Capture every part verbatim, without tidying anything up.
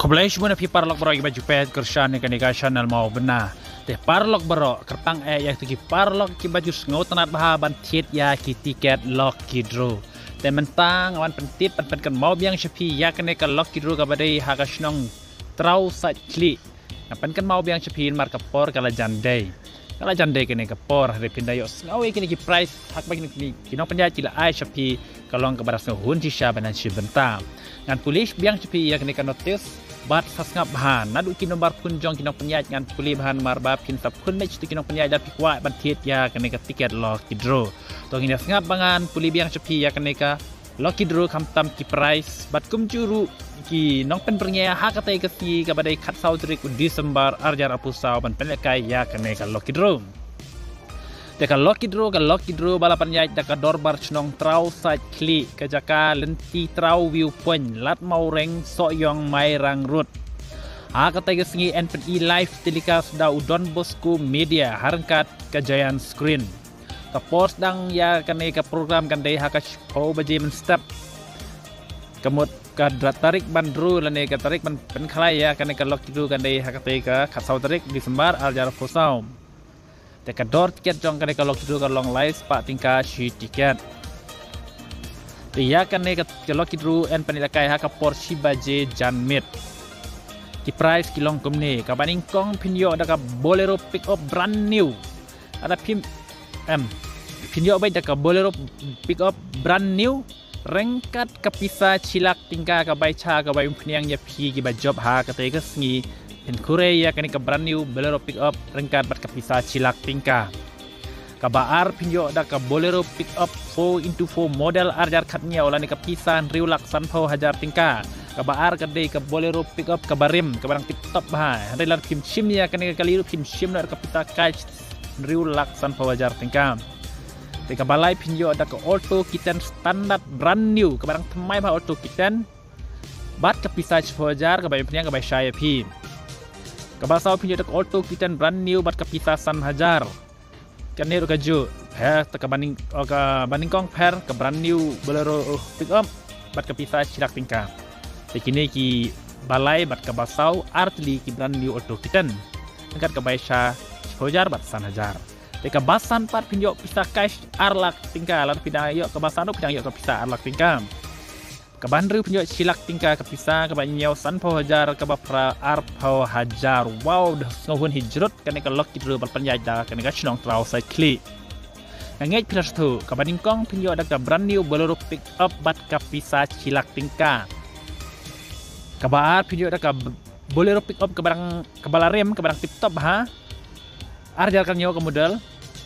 Khublei shibun ïa phi paralok baroh kiba ju peit kyrshan ïa kane ka channel Mawbynna. Te paralok baroh, kyrpang eh ïa kito ki paralok kiba ju sngewtynnat bha ban thied ïa ki tiket lucky draw. Te mynta nga wan pyntip, ban pynkynmaw biang sha phi ïa kane ka lucky draw kaba dei ha ka shnong Trawsait Khlieh. Nga pynkynmaw biang sha phi namar ka por ka la jan dei. Ka la jan dei kane ka por, hynrei phin da ïohsngew ïa kine ki prize ha kaba kine ki nongpynïaid ki la ai sha phi, ka long kaba da sngewhun shisha ban ïa shi bynta. Ngan pule biang sha phi ïa kane ka notice bad sa sngap bha naduh ki nombar phone jong ki nongpynïaid, ngan pule bha namar ba phin sa phone message to ki nongpynïaid lada phi kwah ban thied ïa kane ka tiket lucky draw. To ngin ïa sngap bad ngan pule biang sha phi ïa kane ka lucky draw, khamtam ki prize bad kumjuh ruh ki nongpynbyrngia ha katei ka sngi kaba dei khatsaw tarik u December arhajar arphew saw ban pynlehkai ïa kane ka lucky draw. Te ka lucky draw, ka lucky draw ba la pynïaid da ka Dorbar Shnong Trawsait Khlieh, ka jaka Lynti Traw View Point, Lad Mawreng, Sohiong, Mairang Road. Ha katei ka sngi yn pyni live telecast da u Don Bosco Media ha ryngkat ka Giant Screen. Ka por sdang ïa kane ka program kan dei ha ka shiphew baje mynstep. Ka mut ka dra-, tarik ban draw lane ka tarik ban pynkhlaiñ ïa kane ka lucky draw kan dei ha katei ka khatsaw tarik December arhajar arphew saw. Te ka dor tiket jong kane ka lucky draw ka long lai spah tyngka shi tiket. Te ïa kane ka, ka lucky draw yn pynlehkai ha ka por shi baje janmiet. Ki prize ki long kumne, kaba nyngkong phin ïoh da ka Bolero pickup brand new. Lada phim, em, phin ïoh beit da ka Bolero pickup brand new ryngkat ka pisa shi lak tyngka, ka bai sha, ka bai umphniang ïa phi kiba jop ha katei ka sngi. Phin khuslai ïa kane ka brand new Bolero pickup ryngkat bad ka pisa shi lak tyngka. Kaba ar phin ïoh da ka Bolero pickup four into four model arhajar khathynñiew lane ka pisa hynriew lak sanphew hajar tyngka. Kaba ar ka dei ka Bolero pickup kaba rim, kaba dang tip top bha. Hynrei lada phim shim ïa kane ka kali ruh phin shim noh da ka pisa cash hynriew lak sanphew hajar tyngka. Te kaba lai phin ïoh da ka Alto K ten standard brand new, kaba dang thymmai bha Alto K ten. Bad ka pisa shiphew hajar, kaba umphniang, ka bai sha ïa phi. Kaba saw phin ïoh da ka Alto K ten brand new bad ka pisa san hajar. Kane ruh kajuh, pher, te kaba nyng-, oh, kaba nyngkong pher, ka brand new Bolero, oh, pickup bad ka pisa shi lak tyngka. Te kine kiba lai bad kaba saw, ar tylli ki brand new Alto K ten. Ryngkat ka bai sha shiphew hajar bad san hajar. Te kaba san pat phin ïoh pisa cash ar lak tyngka, lada phi dang ïoh kaba san ruh phi dang ïoh ka pisa ar lak tyngka. Kaba hynriew phin ïoh shi lak tyngka ka pisa, kaba hynñiew sanphew hajar, kaba phra arphew hajar. Wow, da sngewhun hi jrut kane ka lucky draw ba la pynïaid da kane ka shnong Trawsait Khlieh. Nga ngeit phi la sngewthuh, kaba nyngkong phin ïoh da ka brand new Bolero pickup bad ka pisa shi lak tyngka. Kaba ar phin ïoh da ka b-, Bolero pickup kaba dang, kaba la rim, kaba dang tip top bha. Arhajar khathynñiew ka model.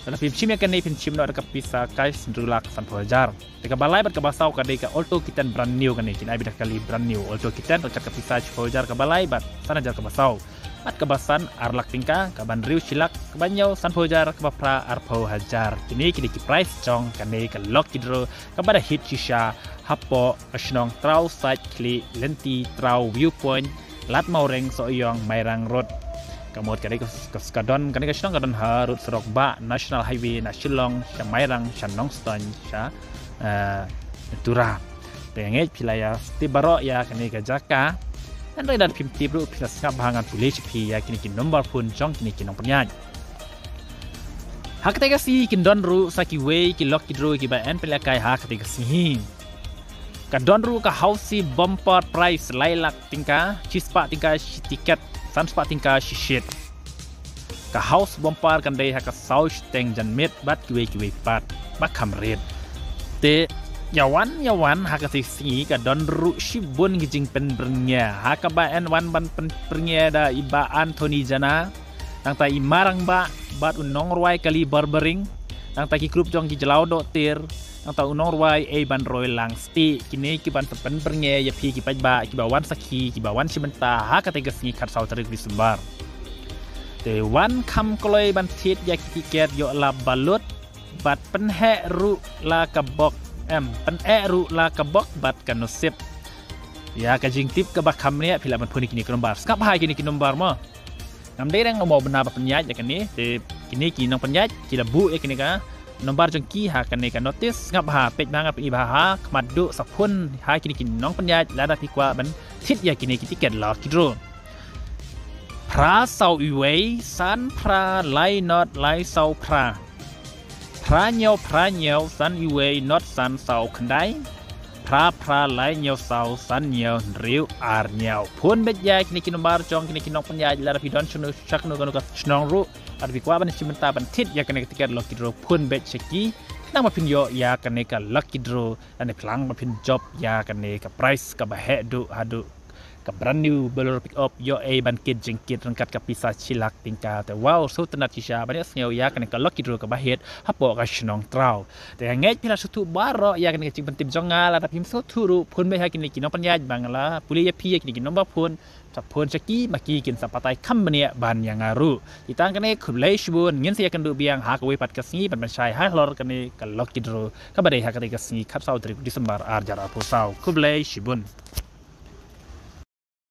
Lada phim shim ïa kane phin shim noh da ka pisa cash hynriew lak sanphew hajar. Te kaba lai bad kaba saw ka dei ka Alto K ten brand new kane, kin ai beit da ka kali brand new Alto K ten ryngkat ka pisa shiphew hajar kaba lai bad san hajar kaba saw. Bad kaba san ar lak tyngka, kaba hynriew shi lak, kaba hynñiew sanphew hajar, kaba phra arphew hajar. Kine ki dei ki prize jong kane ka lucky draw kaba da hit shisha hapoh ka shnong Trawsait Khlieh, Lynti Traw View Point, Lad Mawreng, Sohiong, Mairang Road. Ka mut ka dei ka, ka, ka don, kane ka shnong ka don ha rud surok bah National Highway na Shillong sha Mairang, sha Nongstoiñ, sha, eh, Tura. Te nga ngeit phi la ïa tip baroh ïa kane ka jaka. Hynrei lada phim tip ruh phi la sngap bha, ngan pule sha phi ïa kine ki number phone jong kine ki nongpynïaid. Ha katei ka sngi kin don ruh sa kiwei ki lucky draw kiba yn pynlehkai ha katei ka sngi. Ka don ruh ka housie bumper prize lai lak tyngka, shispah tyngka shi tiket, sanspah tyngka shi shit. Ka house bumper kan dei ha ka saw shiteng janmiet bad kiwei kiwei pat ba kham rit. Te ïa wan ïa wan ha katei ka sngi ka don ruh shibun ki jingpynbyrngia, ha kaba yn wan ban pynbyrngia da i Bah Anthony Jana, nangta i Marangbah bad u nongrwai Kali Barbering, nangta ki group jong ki Jlaw Dohtir, nangta u nongrwai Eibanroi Langstieh. Kine kiban sa pynbyrngia ïa phi ki paidbah kiba wan sakhi, kiba wan shi bynta ha katei ka sngi khatsaw tarik December. Te wan kham kloi ban thied ïa ki tiket, ïoh lap balut bad pynheh ruh la ka bok, em, pynheh ruh la ka bok bad ka nusip. Ïa ka jingtip kaba kham bniah phi lah ban phone ïa kine ki number. Sngap bha ïa kine ki number mo. Ngam dei dang mo bynta ba pynïaid ïa kane, te kine ki nongpynïaid ki la buh ïa kane ka nombar jong ki ha kane ka notice. Sngap bha, peit bha, nga pyni bha ha khmat duh, sa phone ha kine ki nongpynïaid lada phi kwah ban thied ïa kine ki tiket lucky draw. Phra saw uwei san phra lai not lai saw phra. Phra hynñiew phra hynñiew san uwei not san saw khyndai. Phra phra lai hynñiew saw san hynñiew hynriew ar hynñiew. Phone beit ïa kine ki nombar jong kine ki nongpynïaid lada phi don sha kano kano ka shnong ruh. Lada phi kwah ban shim bynta ban thied ïa kane ka tiket lucky draw, phone beit sha ki khnang ba phin ïoh ïa kane ka lucky draw. Lane phlang ba phin jop ïa kane ka prize kaba heh duh haduh ka brand new Bolero pickup, ïoh ei ban kit jingkit ryngkat ka pisa shi lak tyngka. Te wow, sngewtynnat shisha ban ïa sngew ïa kane ka lucky draw kaba hit hapoh ka shnong Traw. Te nga ngeit phi la sngewthuh baroh ïa kane ka jingpyntip jong nga. Lada phim sngewthuh ruh, phone beit ha kine ki nongpynïaid ba nga la pule ïa phi ïa kine ki nombar phone. Sa phone sha ki, ma ki kin sa batai kham bniah ban ïa nga ruh. Te tang kane, khublei shibun, ngin sa ïakynduh biang ha kawei pat ka sngi ban pynshai halor kane ka lucky draw kaba dei ha kane ka sngi khatsaw tarik December ar hajar arphew saw. Khublei shibun.